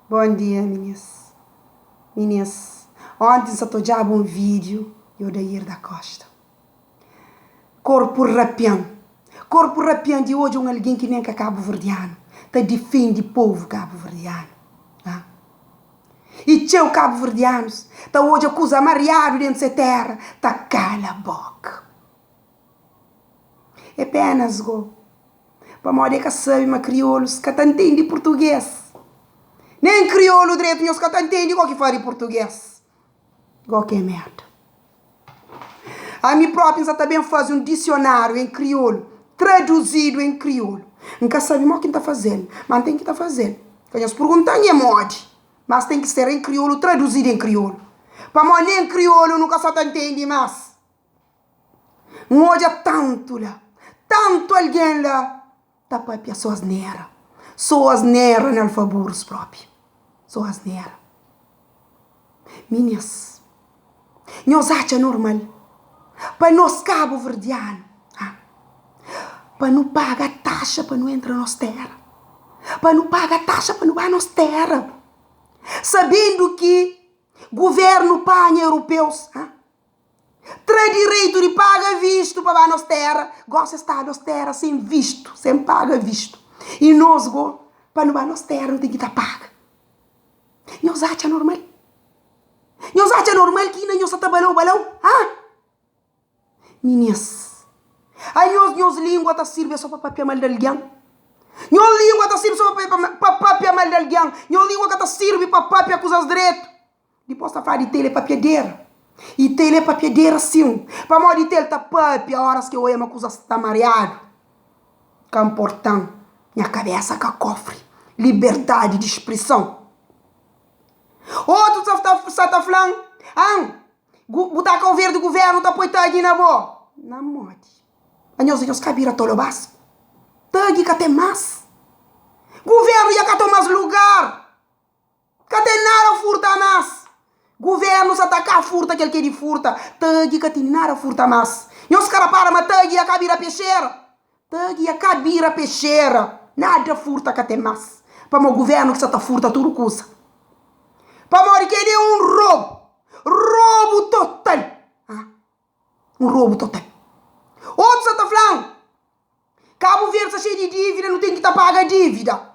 Bom dia minis Minis Onti N sa ta odjaba un vídiu di Odair da Costa Korpu rapian Korpu rapian di odja un algen ki nen ka kabuverdianu ta difende povu kabuverdianu Ha I txeu kabuverdianus ta odja kuza mariadu dentu se tera ta kala boka É penas go Pamodi e ka sabe ma kriolus ka ta ntende purtuges. Nen kriolu dretu nhos ka ta ntende go ki fla di purtuges. Go ki é merda. Ami propi N sa ta ben faze un disionariu en kriolu, traduzidu en kriolu. N ka sabe mo ki N ta faze-l, ma N ten ki ta faze-l. Ka nhos purgunta-m e modi, mas ten ki ser en kriolu, traduzidu en kriolu. Pamodi nen kriolu nu ka sa ta ntende mas. N odja tantu la, tantu algen la ta papia so asnera, so asnera na alfaburus propi, so asnera. Minis, nhos atxa normal pa nos kabuverdianu ha pa nu paga taxa pa nu entra nos tera, pa nu paga taxa pa nu ba nos tera, sabendu ki guvernu panha europeus ha. Tra direitu di paga vistu pa ba nos tera, gosi es sta nos tera sen vistu, sen paga vistu. I nos go, pa nu ba nos tera nu ten ki ta paga. Nhos atxa normal? Nhos atxa normal ki inda nhos sa ta balau balau? Ha? Minis, anhos nhos lingua ta sirbi so pa papia mal di algen? Nhos lingua ta sirbi so pa papia mal di algen? Nhos lingua ka ta sirbi pa papia kuzas dretu? Dipos ta fla di tel é papiadera. I tel é papiadera sin. Pamodi tel ta papia oras ki oia ma kuza sta mariadu. Ka nportan, nha kabesa ka kofri. Liberdadi di sprison. Otu sa ta flan, an, bu ta Kau Verdi guvernu ta poi tagi na bo. Na modi? Anhos nhos ka bira tolobasku. Tagi ka ten mas. Guvernu dja ka tomas lugar. Ka ten nada furta mas. Guvernu sa ta ka furta kel ki é di furta. Tagi ka tene nada furta mas. Nhos ka rapara ma tagi ya ka bira pexera. Tagi ya ka bira pexera. Nada furta ka ten mas. Pamo guvernu ki sa ta furta tudu kusa. Pamodi kel li é un robu. Robu total. Un robu total. Otus sa ta fla-m. Kabu Verdi sta xeiu di dívida, nu ten ki ta paga dívida.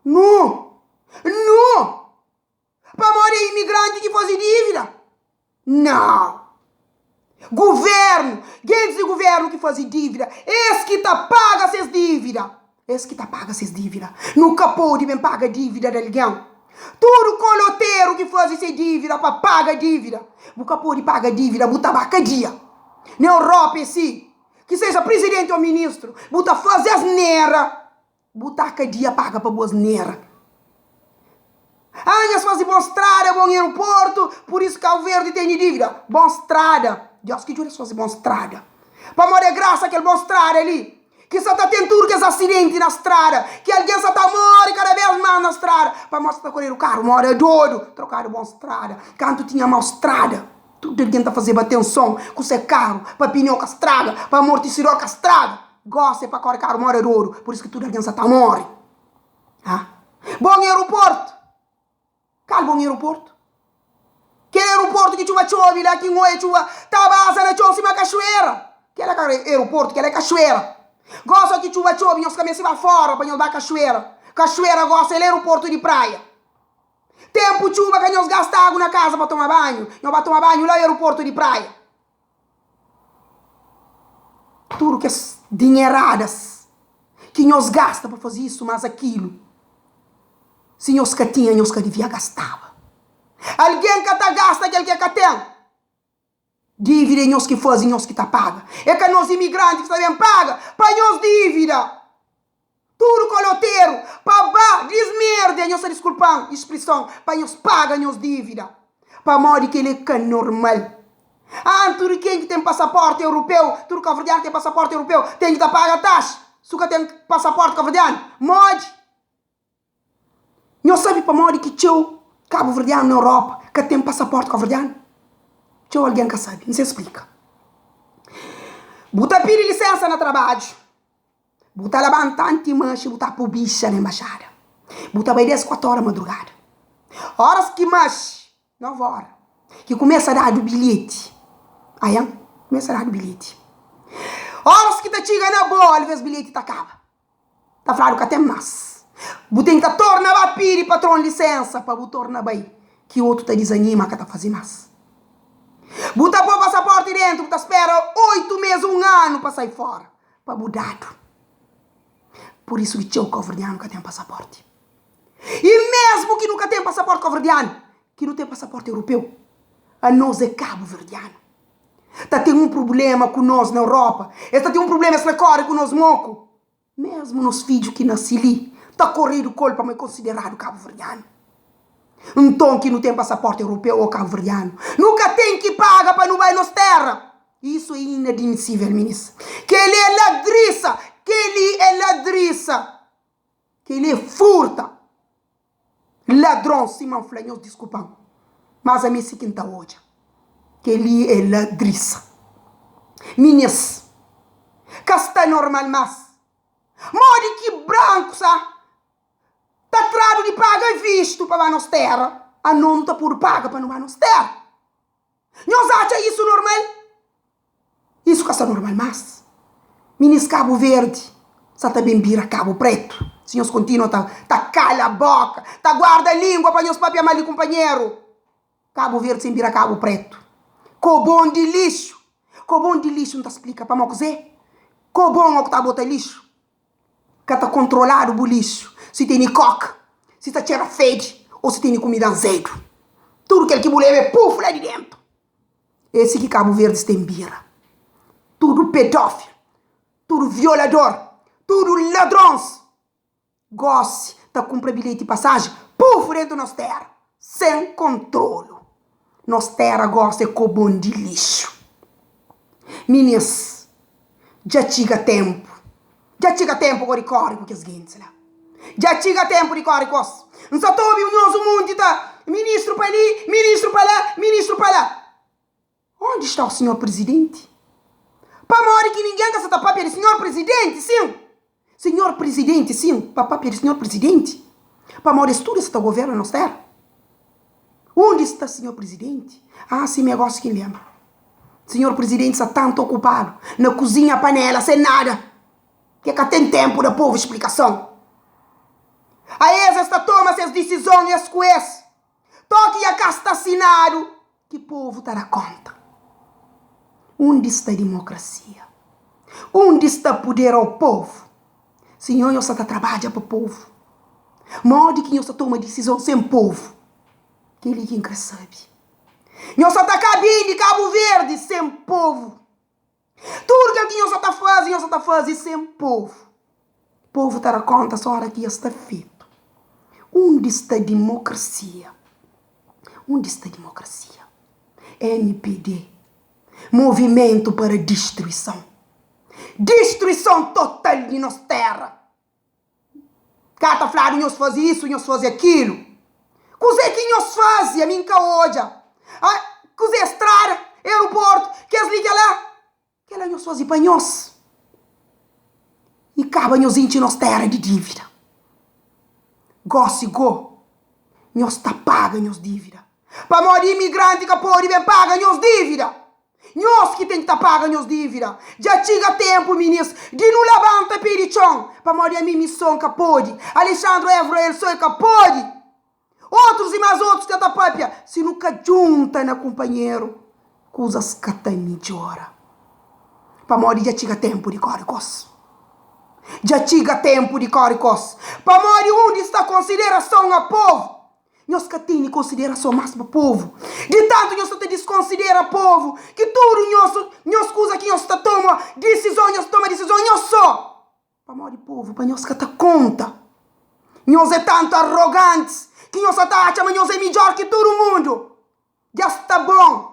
Nu! Nu! Pamodi é imigranti ki faze dívida? Nau! Guvernu, gentis di guvernu ki faze dívida, es ki ta paga ses dívida. Es ki ta paga ses dívida. Nu ka pode ben paga dívida di algen. Tudu koloteru ki faze se dívida pa paga dívida. Bu ka pode paga dívida, bu ta ba kadia. Na Europa é si. Ki seja prizidenti o ministru, bu ta faze asnera, bu ta kadia paga pa bu asnera. Ah, nhos faze bon strada, bon aeroportu, pur isu Kabu Verdi tene dívida. Bon strada, Dios ki djuda es faze bon strada. Pamodi é grasa kel bon strada li ki sa ta ten tudu kes asidenti na strada, ki algen sa ta móre kada bes más na strada, pamodi sa ta koredu karu móre dodu, trokadu bon strada, kantu tinha mau strada. Tudu algen ta fazeba atenson ku se karu pa pineu ka straga, pa amortisidor ka straga. Gosi é pa kore karu moda dodu, pur isu ki tudu algen sa ta more. Ha? Bon aeroportu? Kal bon aeroportu? Kel aeroportu ki txuba txobi la ki N oia txuba ta baza na txon sima kaxuera. Kel la ka aeroportu, kel la é kaxuera. Gosi o ki txuba txobi nhos ka meste ba fora pa nhos ba kaxuera. Kaxuera gosi el aeroportu di praia. Tempu txuba ka nhos gasta agu na kaza pa toma banhu, nhos ba toma banhu la aeroportu di praia. Tudu kes dinheradas ki nhos gasta pa fazi isu mas akilu, si nhos ka tinha nhos ka divia gastaba. Algen ka ta gasta kel ke ka ten. Dívida é nhos ki fazi, nhos ki ta paga. É ka nos imigranti ki sta ben paga pa nhos dívida. Tudu koloteru pa ba dismerdia nhos ta diskulpan isprison pa nhos paga nhos dívida pamodi kel é ka normal an tudu ken ki ten pasaporti europeu tudu kabuverdianu ki ten pasaporti europeu ten ki ta paga taxa su ka ten pasaporti kabuverdianu modi nhos sabi pamodi ki txeu kabuverdianu na europa ka ten pasaporti kabuverdianu txeu algen ka sabi N sa splika bu ta pidi lisensa na trabadju. Bu ta labanta anti manxi bu ta po bixa na embaxada. Bu ta bai des 4 ora madrugada. Óras ki maxi 9 óra ki kumesa dadu bilheti Aian, kumesa dadu bilheti Óras ki ta txiga na bo alvês bilheti ta kaba Ta fladu ka ten más Bu ten ka torna ba pidi patron lisensa pa bu torna bai Ki otu ta dizanima ka ta faze más Bu ta poi pasaporti dentu bu ta spera 8 mes un anu pa sai fora pa bu dadu Pur isu ki txeu kauverdianu ka ten pasaporti. I mesmu ki nu ka ten pasaporti kauverdianu, ki nu ten pasaporti europeu, anos é kabuverdianu. Ta ten un prubléma ku nos na Europa, es ta ten un prubléma, es ta kóre ku nos moku. Mesmu nos fidju ki nase li ta koredu ku el pamodi é konsideradu kabuverdianu. Nton ki nu ten pasaporti europeu ô kabuverdianu, nu ka ten ki paga pa nu bai nos téra. Isu é inadmisível, minis. Kel-li é ladrisa! Kel-li é ladrisa! Kel-li é furta! Ladron, sima N fla, nhos diskupa-m, mas ami é si ki N ta odja. Kel-li é ladrisa. Minis, ka sta normal más. Modi ki brankus sa ta tradu di paga vistu pa ba nos téra, anos nu ta podu paga pa nu ba nos téra? Nhos atxa isu normal? Isu ka sta normal mas. Minis Kabu Verdi sa ta ben bira Kabu Pretu si nhos kontinua ta ta kala boka, ta guarda lingua pa nhos papia mal di kunpanheru. Kabu Verdi sen bira Kabu Pretu. Kobon di lixu. Kobon di lixu N ta splika pamo kuzê? Kobon o ku ta bota lixu. Ka ta kontroladu bu lixu, si tene koka, si ta txera fedi o si tene kumida nzedu. Tudu kel ki bu leba é pufu la di dentu. É si ki Kabu Verdi sta en bira. Tudu pedófilu, tudu violador, tudu ladrons gosi ta kunpra bilheti pasaji pufu dentu nos tera, sen kontrolu. Nos tera gosi é kobon di lixu. Minis, dja txiga ténpu, dja txiga ténpu go di kóre ku kes gentis la. Dja txiga ténpu di kóre ku es. N sa ta obi nhos un monti ta, Ministru pa li, ministru pa la, ministru pa la. Onde sta o sinhor prizidenti? Pamodi ki ningen ka sa ta papia di sinhor prizidenti, sin? Sinhor Prizidenti, sin, pa papia di Sinhor Prizidenti, pamodi es tudu es ta governa nos tera. Undi sta Sinhor Prizidenti? Ah, si mi é gosi ki N lenbra. Sinhor Prizidenti sta tantu okupadu na kuzinha panela sen nada, ki e ka ten tenpu da povu splikason. Aes es ta toma ses disizon es ku es. Toki ya ka sta sinadu ki povu ta da konta. Undi sta dimokrasia? Undi sta puder ao povu? Si nho nho sa ta trabadja pa povu, modi ki nho sa toma disizon sen povu? Kel-li ki N kre sabe. Nho sa ta ka bindi Kabu Verdi sen povu. Tudu kel ki nhos sa ta faze, nhos sa ta faze sen povu. Povu ta da konta so ora ki es sta fetu. Undi sta dimokrasia? Undi sta dimokrasia? MPD, Movimentu para Distruison. Distruison total di nos tera. Ka ta fladu nhos faze isu, nhos faze akilu. Kuzê ki nhos faze ami N ka odja. Ah, kuzê, strada, aeroportu, kes li, kel la. Kel la nhos faze pa nhos. I kaba nhos intxi nos tera di dívida. Gósi gó, nhos ta paga nhos dívida. Pamodi imigranti ka pode ben paga nhos dívida. Nhos ki ten ki ta paga nhos dívida. Dja txiga ténpu, minis, di nu labanta pé di txon, pamodi ami mi sô N ka pode, Alexandro Évora el sô el ka pode, otrus i más otrus ka ta pâpia. Si nu ka djunta na kunpanheru, kuzas ka ta midjora, pamodi dja txiga ténpu di kóre kos. Dja txiga ténpu di kóre kos, pamodi undi sta konsiderason a povu? Nhos ka tene konsiderason más pa povu. Di tantu nhos sta ta diskonsidera povu, ki tudu nhos nhos kuza ki nhos ta toma disizon, nhos toma disizon nhos sô. Pamodi povu pa nhos ka ta konta. Nhos é tantu arogantis ki nhos sa ta atxa ma nhos é midjór ki tudu mundu. Dja sta bon!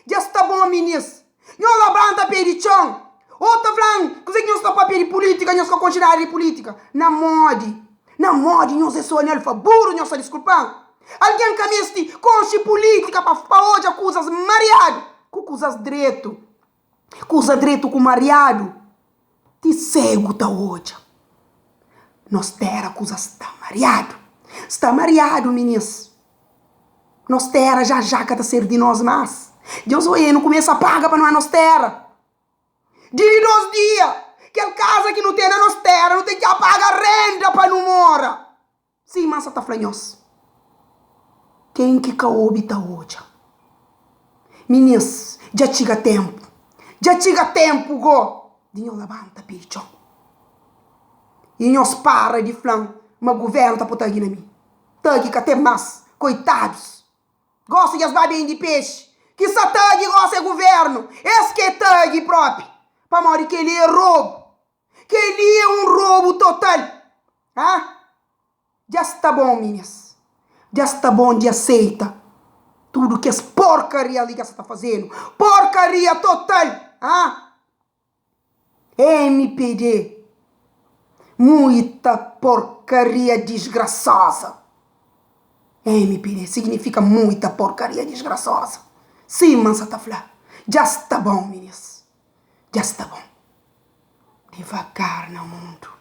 Dja sta bon, minis! Nhos labanta pé di txon! Ô ta fla-m, kuzê ki nhos ta papia di pulítika, nhos ka konxe nada di pulítika? Na modi? Na modi nhos é sô analfaburu, nhos ta diskulpa-m? Algen ka meste konxe pulítika pa pa odja kuzas mariadu ku kuzas dretu. Kuza dretu ku mariadu, ti ségu ta odja. Nos téra kuzas sta mariadu. Sta mariadu, minis! Nos téra já já ka ta ser di nos más. Dja-s oia nu kumesa paga pa nu nos téra. Di li dos dia, kel kaza ki nu ten na nos téra, nu ten ki paga renda pa nu mora. Sima N sa ta fla nhos, ken ki ka obi ta odja. Minis, dja txiga ténpu, dja txiga ténpu go di nhos labanta pé di txon i nhos para di fla-m ma govérnu ta pô tagi na mi. Tagi ka ten más, koitadus. Gosi dja es ba bende pexi. Ki sa tagi gosi é govérnu. Es ki é tagi propi. Pamodi kel-li é robu. Kel-li é un robu total. Ha? Dja sta bon, minis. Dja sta bon di aseita tudu kes porkaria li ki es sa ta faze-nu. Porkaria total! Ha? MPD, muita porkaria disgrasoza. MPD signifika muita porkaria disgrasoza. Sima N sa ta fla, dja sta bon, minis. Dja sta bon. Divagar na mundu.